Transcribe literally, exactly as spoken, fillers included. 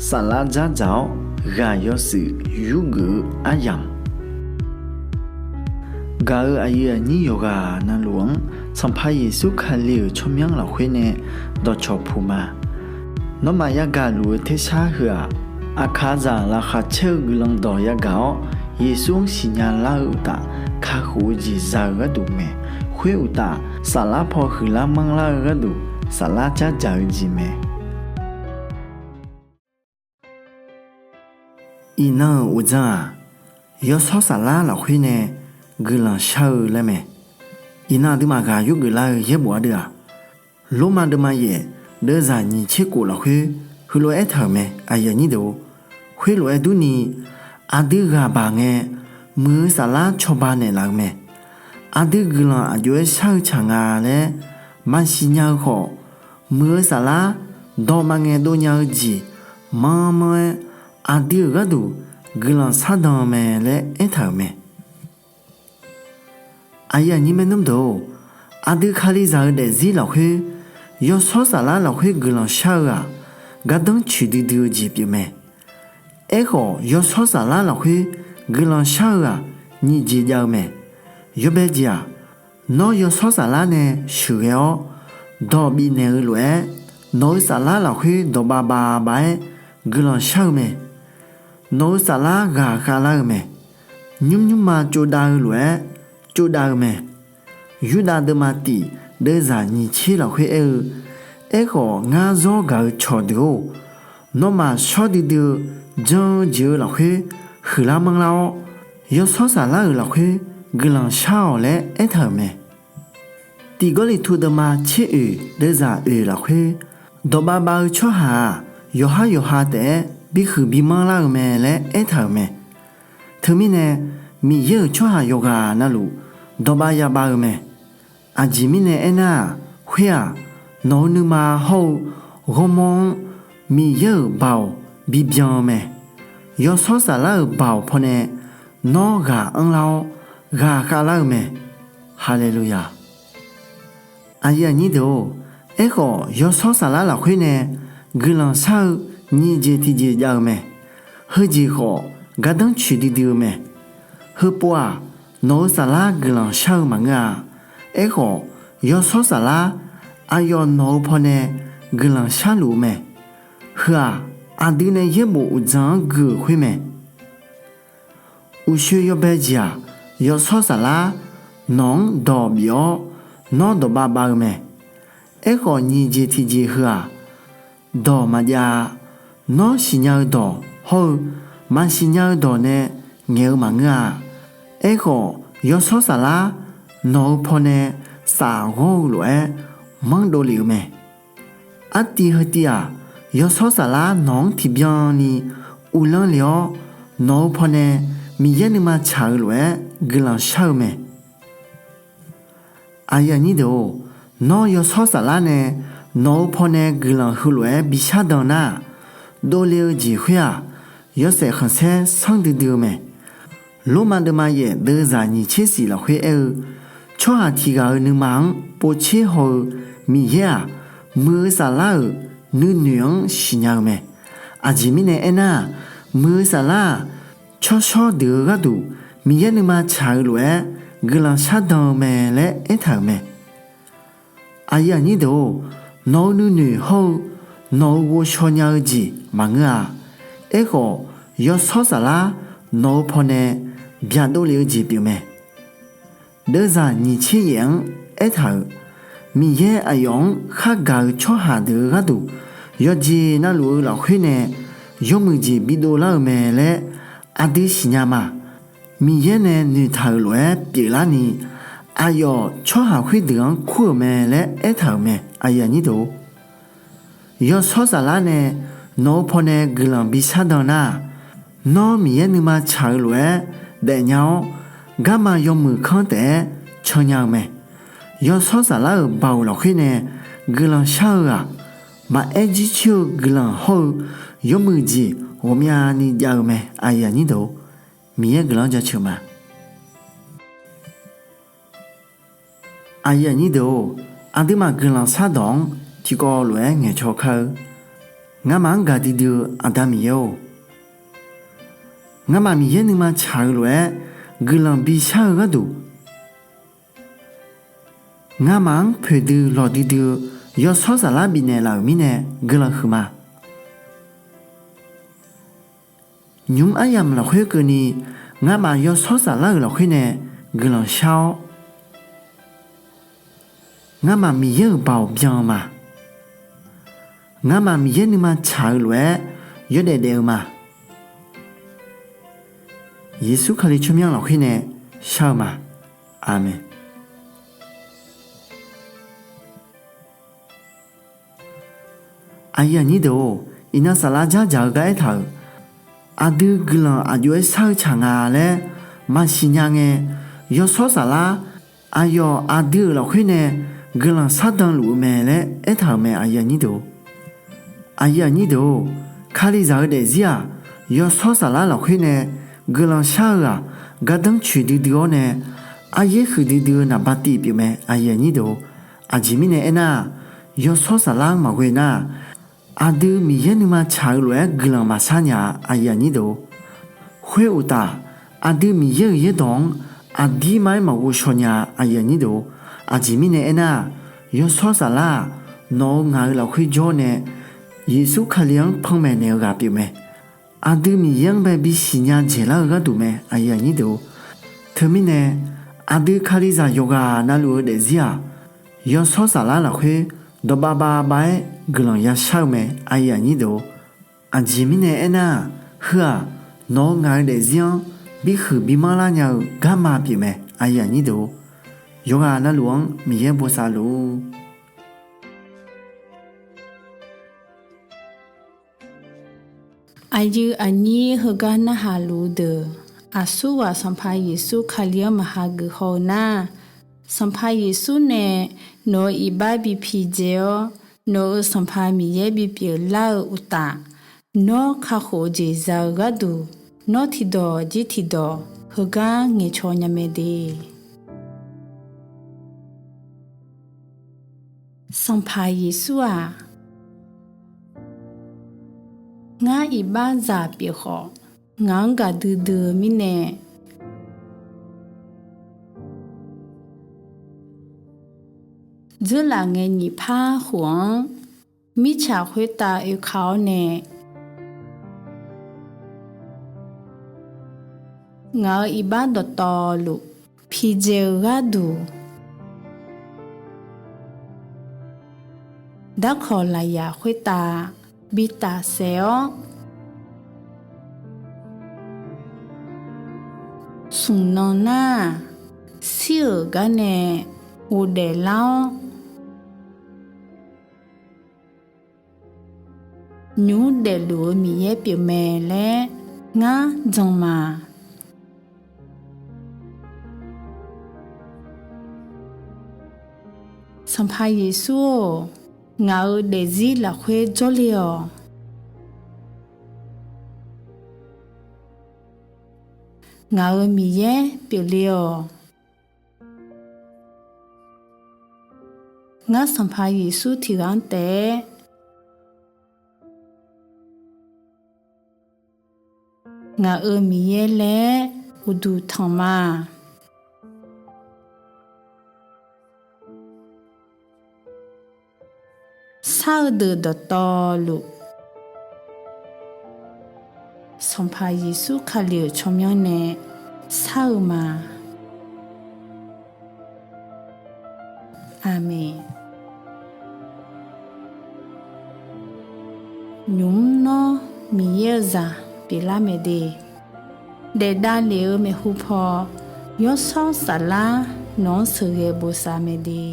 Saflar dzardzaq-awr ghaq yawshuif yurgeuf-eu aryamq, gaq-euq aqyuif aqnyir yawqghaq navluf-anr Sanqpaq Yeqsur Kali-euq tsawrmyanr lafkhoer nae dawqcawq puq ma. Nawmaf yagaq luf-eu tersar heu-aq, aqkaqzaq laqkhaq caer-eu guiqlanq dawq yagaq-awr, Yeqsur-anr siqnya lar-eu uqtaf, kakhof-eu jeq za-eu gharduq mae. Khoer uqtaf, saflar paw huiqlar manrlar-eu gharduq, saflar dzardzaq-eu jeq mae. Iqnan-euq uqdzan-aq, Yawshawr Saflar lafkhoer nae guiqlanq shar-eu laer mae. Iqnan aqduimaf ghaq yurgeuf lar-eu yaerbof ardeuv-aq, Lormav deuvma yaef deuvzaq nyiq tser khof lafkhoer heulof-aer aertaq-euq mae. Khoerlof-aer durni, aqdui ghaq baq ngae, muiq-eu saflar cawba naeqlaf-eu mae. Aqdui guiqlanq aqjox-aer shar-eu tsaq nga laer maqsiq nya-eu khawf, muiq-eu saflar dawqma ngae dov nya-eu jeq manrmanr-aer, aqdui-euq gharduq guiqlanq shardan-eu mae laer aertaq-euq mae. Aqyuif aqnyir maernmr deuq-or, aqdui Kalizaq-eu daefzir lafkhoer, Yawshawr Saflar lafkhoer guiqlanq shar-eu-aq, gardanr coeq duidui-eu jeq pyeufmae. Aerkhawf, Yawshawr Saflar lafkhoer guiqlanq shar-eu-aq, nyiq jeq jav-eu mae. Yawbae jeq-aq, nawr Yawshawr Saflar nae sheuqghae-awr, dawq bifnaeq-eu lof-aer, nawq-eu saflar lafkhoer dawqbav bavbav-aer guiqlanq shar-eu mae. Nawq-eu saflar ghaq khavlar-eu mae. Nymr nymrma tsovdav-eu lof-aer tsovdav-eu mae. Yurdav deuvma tif deuvzaq nyiq tser lafkhoer aer-eu, Aerkhawf, ngar zawr gaq-eu cawqdeuq-or, nawmaf shawr duidui-eu jan-eu jeq-eu lafkhoer huiqlar manrlar-awr, Yawshawr Saflar-euq lafkhoer guiqlanq shar-awq laer aertaq-euq mae. Tiq Gawrliqtu deuvma tser oeq deuvzaq oeq lafkhoer, dawqbav bav-eu tsawrhaq-aq, yawqhar yawqha taef-aer bihuiq bimanr lar-eu mae laer aertaq-euq mae. Teumirnae, Miqyaer-euq tsawrhaq yawqghaq navluf dawqbav yabav-eu mae. Aqjeq mirnae aernar-aq, khoer-aq, nawq-eu nuima hawr-eu ghawrmawr-anr Miqyaer-euq baoq bibyan-eu mae. Yawshawr Saflar-euq baoq pawnae nawr ghaq anrlar-awr ghaq khavlar-eu mae. Haleluya! Aqyuif aqnyir deuq-or, aerkhawf Yawshawr Saflar lafkhoer nae guiqlanq shar-eu nyiq jeq tiqjeq jav-eu mae. Heujeq khawf gardanr coeq duidui-eu mae. Heupov-aq, nawq-eu saflar guiqlanq shar-eu maqngeur-a. Aerkhawf, Yawshawr Saflar aqyawf nawq-eu pawnae guiqlanq sharluf-eu mae. Heu-aq, aqdui nae yaerbof uqdzan-anr gui-euq khoer mae. Uqshoe yawbae jeq-aq, Yawshawr Saflar nawq-anr dawq bif-awr nawr dawqbav bav-eu mae. Aerkhawf, nyiq jeq tiqjeq heu-aq, dawq maqjav-a. Nawr siqnya-eu dawq hawr-eu maqsiq nya-eu dawq nae ngaeq-eu maqngeur-a. Aerkhawf, Yawshawr Saflar nawq-eu pawnae saf ghawr-eu lof-aer manrdov lef-eu mae. Artiv heu tiv-aq, Yawshawr Saflar nawq-anr tiqbyan ni uvlanr le-awr, nawq-eu pawnae Miqyaer nuima tsaq-eu lof-aer guiqlanq shar-eu mae. Aqyuif aqnyir deuq-or, nawr Yawshawr Saflar nae nawq-eu pawnae guiqlanq heulof-aer bishar dan nar-aq, dovle-eu jeq khoer-aq, yawshaef khanqsaer sanr duidui-eu mae. Lormav deuvma yaef deuvzaq nyiq tser shif lafkhoer aer-eu, tsawrhaq tiq ghaq-eu nuima-anr povtser haw-eu Miqyaer-aq, muiq-eu saflar-euq nuinoeq-anr siqnya-eu mae. Aqjeq mirnae aernar-aq, muiq-eu saflar-aq, tsawrshawr deuq-eu gharduq Miqyaer nuima tsaq-eu lof-aer guiqlanq shardan-eu mae laer aertaq-euq mae. Aqyuif aqnyir deuq-or, nawq-eu nuinoeq hawr-eu nawq-eu ghovshaw nya-eu jeq maqngeur-a. Aerkhawf, Yawshawr Saflar nawq-eu pawnae byaqdov lef-eu jeq pyeufmae. Deuvzaq nyiq tser yaef-anr aertaq-euq, Miqyaer aqyawf-anr khargaq-eu tsawrhaq deuq-eu gharduq yawqjeq navluf-eu lafkhoer nae yawmuiq jeq bidov lar-eu mae laer aqdui siqnya ma. Miqyaer nae noeqtaq-euq lof-aer pyeuflarni, aqyawf tsawrhaq khoerdeuq-anr kur-euq mae laer aertaq-euq mae. Yawshawr Saflar nae nawq-eu pawnae guiqlanq bishar dan nar-aq, nawr Miqyaer nuima tsaq-eu lof-aer daefnya-awr, garma yawmuiq kanr taef-aer cannya-eu mae. Yawshawr Saflar-euq baoq lafkhoer nae guiqlanq shar-eu-aq, maqaer jircoer-eu guiqlanq hawr-eu yawmuiq jeq ghawqmyani jav-eu mae. Miqyaer guiqlanq-anr jaceuq ma. Aqyuif aqnyir deuq-or, aqduimaf guiqlanq shardawq-anr tiqkawv lof-aer ngaeqcaw kar-eu. Ngamaf-anr gaqdui dui-eu Aqda Miqyaer-or, ngamaf Miqyaer nuima tsaq-eu lof-aer guiqlanq bishar-eu gharduq, ngamaf-anr poeqdui lawqdui dui-eu yawshawr saflar bifnaeq laf-euq mirnae guiqlanq huiqma. Nymq-mr aryamq lafkhoer keuvni ngamaf yawshawr saflar-euq lafkhoer nae guiqlanq shar-awr, ngamaf Miqyaer-euq baoq byan-eu ma. Ngamaf Miqyaer nuima tsaq-eu lof-aer yawdaef daef-eu ma. Yeqsur Kali tsawrmyanr lafkhoer nae shar-eu ma. Aqmeq. Aqyuif aqnyir deuq-or, iqnan saflar dzardzaq-eu gar aertaq-euq, aqdui guiqlanq aqjox-aer shar-eu tsaq nga laer maqsiq nya ngae, yawshawr saflar aqyawf aqdui-euq lafkhoer nae guiqlanq shardan luf-eu mae laer aertaq-euq mae. Aqyuif aqnyir deuq-or, Kalizaq-eu daefzir-aq, yawshawr saflar lafkhoer nae guiqlanq shar-eu-aq, gardanr coeqdui dui-awr nae aryaer huiqdui dui-eu naqba tiv pyeufmae. Aqjeq mirnae aernar-aq, yawshawr saflar-anr maqghoe nar-aq, aqdui Miqyaer nuima tsaq-eu lof-aer guiqlanq maqshar nya-a. Khoer uqtaf, aqdui Miqyaer-euq yaerdawq-anr aqdirma-aer maqghovshaw nya-a. Aqjeq mirnae aernar-aq, yawshawr saflar-aq, nawq-eu ngaq-eu lafkhoer jawr nae Yeqsur Kali-anr panmaeq naeq-eu ghaq pyeufmae. Aqdui Miqyaer-anr bae bisiq nya dzaeqlar-eu gharduq mae. Teumirnae aqdui Kalizaq yawqghaq navluf-eu daefzir-aq, yawshawr saflar lafkhoer dawqbav bavbav-aer guiqlanq yashar-eu mae. Aqjeq mirnae aernar-aq, heu-aq, nawq-eu ngaq-eu daefzir-anr bihuiq bimanr lar nya-eu garma pyeufmae. Yawqghaq navluf-anr Miqyaer bosav luf-ur. Aqyuif aqnyir heugar narhaq luf-eu deuq, aqsurghaq Sanqpaq Yeqsur Kali-anr maqha geuf haw-eu nar, Sanqpaq Yeqsur nae nawq-euq iqbax bi pidzae-awr, nawq-euq Sanqpaq Miqyaer bipyeuf lar-eu uqtaf, nawr kakhof-eu jeq za-eu gharduq, nawr tiqdawq jir tiqdawq heugar ngaeqcaw nya mae de. Sanqpaq Yeqsur-aq, ngar iqbaxzaq pyeuf khawf, ngaq-anr gaqdui dui-eu mirnae, dzeurlaf ngae nyiq par khof-anr mirtsaq khoertav oeka-awr nae, ngaq-euq iqbax dawqtawvluf pidzae-eu gharduq, darkawq lafyaq khoertav bi tafsaef-awr, smq nan nar-aq, shir-euq gar nae ghofdaef lar-awr, nymq mr daefluf-eu Miqyaer pyeufmae laer ngar jan ma. Sanqpaq Yeqsur-or, ngaq-euq daefzir lafkhoer jawrle-awq. Ngaq-euq Miqyaer pyeufle-awq. Ngar Sanqpaq Yeqsur tiqghaq-anr taef-aer ngaq-euq Miqyaer laer uqduq tanq ma. Shar-eu deuq dawqtawvluf, Sanqpaq Yeqsur Kali-euq tsawrmyanr nae shar-eu ma. Aqmeq. Nymq mr nawr Miqyaer-eu zaq pyeuflar mae de. Daefdav lef-eu maeqhu paw, Yawshawr Saflar nawq-anr sheuqghae bosav mae de.